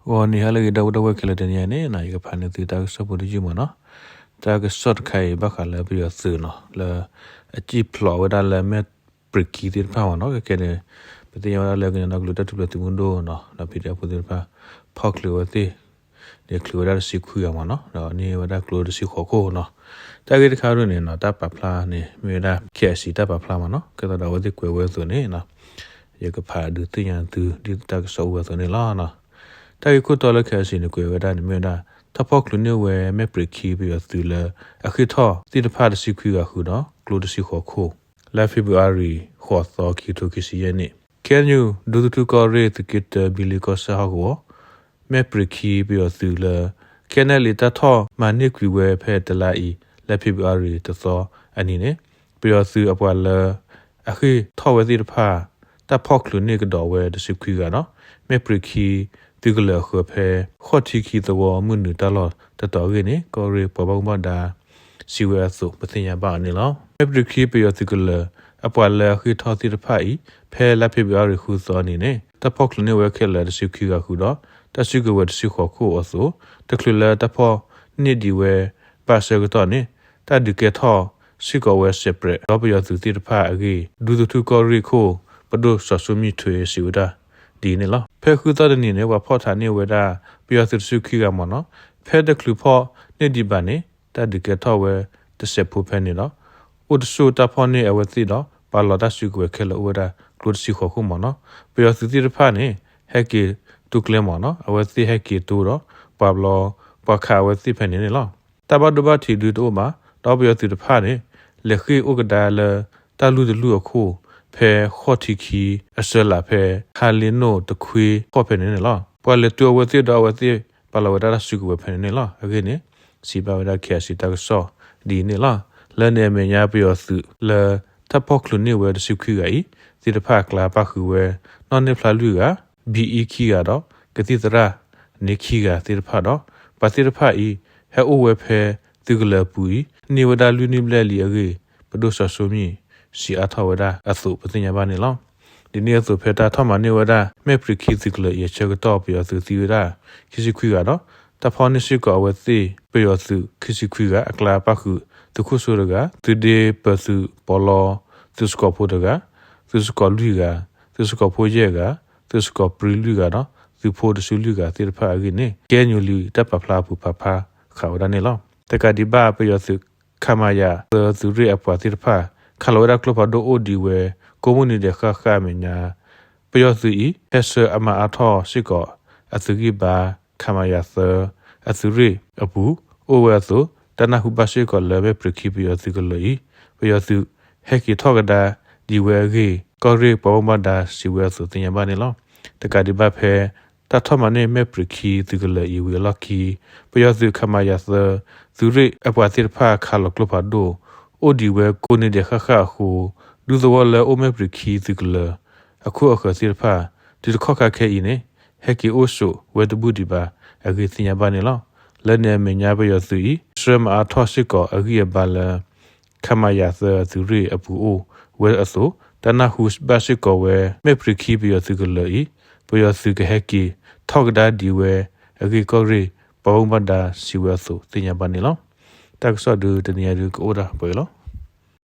ဂီၤနံၤဟါလၢအဂ့ၤ ဒီပုၢ်ဝဲၢ်ခဲလၢာ် တနံၤအံၤန့ၣ် ယကဖးန့ၢ်သုတၢ်ကစီၣ်ဖိတယုၢ်မ့ၢ်နီၤ. တၢ်ကစီၣ်တခါအံၤ ဘၣ်ဃးလၢပယီၤသုးနီၤ လၢအစံၣ်ဖျိးဝဲဒၣ်လၢမဲၣ်ပြံးခံသ့ၣ်တဖၣ်မ့ၢ်နီၤ. ခဲကဲန့ၣ် ပသ့ၣ်ညါဝဲဒၣ်လၢကညီဒီကလုာ်တၢ်ထူၣ်ဖျဲးသုးမုၢ်ဒိၣ်နီၤ ဒီး ပီၣ်ဒဲဖိသ့ၣ်တဖၣ် ဖီၣ်ချုးဝဲသ့ၣ် န့ၣ်ချုးဝဲဒၣ်တဆံခွံဂၤမ့ၢ်နီၤ ဒီးန့ၢ်ဝဲဒၣ်ကျိတဆံဃိးခိၣ်နီၤ. တၢ်ဂ့ၢ်တခါဒ်န့ၣ်နီၤ တၢ်ပာ်ဖျါန့ၣ် မ့ၢ်ဝဲဒၣ် KIC တၢ်ပာ်ဖျါမ့ၢ်နီၤ. ကဲသိးဒီးအဝဲသ့ၣ်ကွဲးဝဲအသိးန့ၣ် ယကဖးဒုးသ့ၣ်ညါသုဒ်တၢ်ကစီၣ်အိၣ်ဝဲအသိးန့ၣ်လီၤ. တၢ်ဂ့ၢ်ခိၣ်တီလၢ KIC န့ၣ်ကွဲးဝဲဒၣ်န့ၣ်မ့ၢ်ဝဲဒၣ် တၢ်ဖီၣ်ချုးန့ၢ်ဝဲမဲၣ်ပြံးခံပယီၤသုးလၢ အဃ့ၢ်ထီၣ်သ့ၣ်တဖၣ်တဆံခွံဂၤဃုာ်ဒီး ကျိတဆံဃိးခိၣ် လါဖ့ၤဘြူၤအါရံၤ ဃိးသီ ခံကထိခံဆံယဲၢ်နံၣ် KNU ဒူသထူၣ်ကီၢ်ရ့ၣ် သုးက့တၢ ဘံလ့ကီၢ်ဆၣ်ဟီၣ်ကဝီၤ မဲၣ်ပြံးခံပယီၤသုးလၢ KNLA တၢ်ထီၣ်မၤန့ၢ်ကွံာ်ဝဲဖဲတလါအံၤ လါဖ့ၤဘြူၤအါရံၤ တသီအနံၤန့ၣ် ပယီၤသုးအပှၤလၢ အဃ့ၢ်ထီၣ်ဝဲသ့ၣ်တဖၣ် တၢ်ဖီၣ်ချုးန့ၢ်ကဒီးဝဲတဆံခွံဂၤဒီး မဲၣ်ပြံးခံသုးကလၢၤအဃၢၤဖဲ ဃိးထံခံသဝီမုၢ်နုာ်တၢ်လီၢ်တတီၤအဂ့ၢ်န့ၣ် ကီၢ်ရ့ၣ်ပှၤဘၣ်မူဘၣ်ဒါ စံးဝဲအသိး ပသ့ၣ်ညါဘၣ်အီၤန့ၣ်လီၤ. မဲၣ်ပြံးခံပယီၤသုးကလၢၤ အပှၤလၢအဃ့ၢ်ထီၣ်သ့ၣ်တဖၣ်အံၤ ဖဲလါဖ့ၤဘြူၤအါရံၤ ဃုသီအနံၤန့ၣ် တၢ်ဖီၣ်ချုးန့ၢ်ဝဲခဲလၢာ်တဆံခွံဂၤဃုာ်ဒီး တၢ်စုကဝဲၤတဆံဃိးခိၣ်အသိး တချုးလၢတၢ်ဖီၣ်န့ၢ်ဒံးဝဲဘၣ်အဆၢကတီၢ်န့ၣ် တၢ်ဒုးကဲထီၣ်စ့ၢ်ကီးဝဲ separate ဒီးပယီၤသုးသ့ၣ်တဖၣ်အဂ့ၢ် ဒူသထူၣ်ကီၢ်ရ့ၣ်ခိၣ် ပဒိၣ်စီၤစိမံၣ်ထွ့စံးဝဲဒၣ်ဒ်အံၤန့ၣ်လီၤ. ဖဲဃုသီတနံၤန့ၣ် ပှၤဖီၣ်ထးန့ၢ်ဝဲဒၣ် ပယီၤသုးတဆံခွံဂၤမ့ၢ်နီၤ, ဖဲတချုးဖီၣ်န့ၢ်ဒံးဘၣ်န့ၣ် တၢ်ဒုးကဲထီၣ်ဝဲတစဲးဖိဖဲန့ၣ်ဒီး အိၣ်တဆိၣ်တၢ်ဖီၣ်န့ၢ်အဝဲသ့ၣ်ဒီး ပာ်လီၤတၢ်စုကဝဲၤခဲလၢာ်အိၣ်ဝဲဒၣ်ကျိတဆံဃိးခိၣ်မ့ၢ်နီၤ. ပယီၤသုးသ့ၣ်တဖၣ်န့ၣ် ဟဲက့ၤတိကျဲမ့ၢ်နီၤ, အဝဲသ့ၣ်ဟဲက့ၤတိဒီး ပှၤဘျီ ပှၤခးအဝဲသ့ၣ်ဖဲန့ၣ်န့ၣ်လီၤ. တၢ်ဘၣ်ဒိဘၣ်ထံးဒုတအိၣ်ဘၣ်, ဒီးပယီၤသုးတဖၣ်န့ၣ် လဲၤဃ့ၢ်အိၣ်ကဒါလၢ တၢ်လုၢ်တလုၢ်အခိၣ် ဖဲဃိးထံခံအစၢလးဖဲ ဟါလ့နိၣ်တခွ့ဃီၣ်ဖဲန့ၣ်န့ၣ်လီၤ. ပှၤလဲၤတုၤအဝဲသ့ၣ်ဒီးအဝဲသ့ၣ်ပာ်လီၤဝဲဒၣ်တၢ်စုကဝဲၤဖဲန့ၣ်န့ၣ်လီၤ. အဂ့ၢ်န့ၣ် စံးဘၣ်ဝဲဒၣ် KIC တၢ်ကစီၣ်ဒ်အံၤန့ၣ်လီၤ. လၢန့ၣ်အမဲာ်ညါပယီၤသုးလၢ တၢ်ဖီၣ်ချုးန့ၢ်ဝဲတဆံခွံဂၤအံၤ သ့ၣ်တဖၣ်အကျါပၣ်ဃုာ်ဝဲ နီၣ်န့ၢ်ဖျါလွံၢ်ဂၤ, ဘံအံခံဂၤဒီး ကသံၣ်သရၣ်န့ၣ်ခံဂၤသ့ၣ်တဖၣ်ဒီး ပှၤသ့ၣ်တဖၣ်အံၤ ဟဲအိၣ်ဝဲဖဲသုးကလၢၤအပူၤအံၤ န့ၢ်ဝဲဒၣ်လွံၢ်နံၣ်ဘျဲၣ်လံအဂ့ၢ် ပဒိၣ်စီၤစိမံၣ် စံးအါထီၣ်ဝဲဒၣ်အသိး ပသ့ၣ်ညါဘၣ်န့ၣ်လီၤ. ဒ်န့ၣ်အသိးဖဲတၢ်ထီၣ်မၤန့ၢ်ဝဲဒၣ် မဲၣ်ပြံးခံသုးကလၢၤအံၤအဆၢကတီၢ် ပယီၤသုးသံဝဲဒၣ် ခံဆံခွံဂၤဒီး တၢ်ဖီၣ်န့ၢ်စ့ၢ်ကီးအဝဲသ့ၣ် ပယီၤသုးခံဆံခွံဂၤ အကျါပၣ်ဃုာ် သုးခိၣ်စိတဂၤ, သုးဒ့ပၢၤသုးပီးလီ သုးစကီးဖိတဂၤ, သုးစကီးလွံၢ်ဂၤ, သုးစကီးဖိယဲၢ်ဂၤ, သုးစကီးပြံလွံၢ်ဂၤဒီး သုးဖိတဆံလွံၢ်ဂၤသ့ၣ်တဖၣ်အဂ့ၢ်န့ၣ် KNU တၢ်ပာ်ဖျါအပူၤပာ်ဖျါဃာ်ဝဲဒၣ်န့ၣ်လီၤ. တကးဒံးဘၣ်ပယီၤသုး ခမရ သၢ သုးရ့ၣ်အပှၤသ့ၣ်တဖၣ် ခးလီၤဝဲဒၣ်ကျိဖးဒိၣ်အိၣ်ဒံးဝဲ ကိးမုၢ်နံၤဒဲးဃၣ်ဃၣ်အမဲာ်ညါ ပယီၤသုးအံၤ ဟဲဆှၢအမၤအါထီၣ်စ့ၢ်ကီး အသုးဂံၢ်ဘါ ခမရ သၢ အသုးရ့ၣ်အပူၤ အိၣ်ဝဲအသိး တၢ်နၢ်ဟူဘၣ်စ့ၢ်ကီးလၢ မဲၣ်ပြံးခံပယီၤသုးကလၢၤအံၤ ပယီၤသုးဟဲက့ၤထီၣ်ကဒါဒံးဝဲအဂ့ၢ် ကီၢ်ရ့ၣ်ပှၤဘၣ်မူဘၣ်ဒါစံးဝဲအသိးသ့ၣ်ညါဘၣ်န့ၣ်လီၤ. တကးဒံးဘၣ်ဖဲ တၢ်ထီၣ်မၤန့ၢ်မဲၣ်ပြံးခံသုးကလၢၤအံၤဝံၤအလီၢ်ခံ ပယီၤသုး ခမရ သၢ သုးရ့ၣ်အပှၤသ့ၣ်တဖၣ်ခးလီၤကျိဖးဒိၣ် အိၣ်ဒံးဝဲကိးနံၤဒဲးဃၣ်ဃၣ်အဃိ ဒူသဝီလၢအအိၣ်မဲၣ်ပြံးခံသုးကလၢၤ အခိၣ်အဃၢၤသ့ၣ်တဖၣ် တုၤတခီၣ်ခါခဲအံၤန့ၣ် ဟဲက့ၤအိၣ်ဆိးဝဲတဘူၣ်ဒံးဘၣ်အဂ့ၢ်သ့ၣ်ညါဘၣ်န့ၣ်လီၤ. လၢန့ၣ်အမဲာ်ညါပယီၤသုးအံၤ ဆှၢမၤအါထီၣ်စ့ၢ်ကီးအဂံၢ်အဘါလၢ ခမရ သၢ အသုးရ့ၣ်အပူၤအိၣ်ဝဲအသိး တၢ်နၢ်ဟူဘၣ်စ့ၢ်ကီးဝဲ မဲၣ်ပြံးခံပယီၤသုးကလၢၤအံၤ ပယီၤသုးကဟဲက့ၤထီၣ်ကဒါဒံးဝဲအဂ့ၢ် ကီၢ်ရ့ၣ်ပှၤဘၣ်မူဘၣ်ဒါစံးဝဲအသိးသ့ၣ်ညါဘၣ်န့ၣ်လီၤ. တၢ်ကစီၣ်ဒုးတနံၤအံၤဒုးကအိၣ်ဒၣ်ပှဲၤအံၤလီၤ.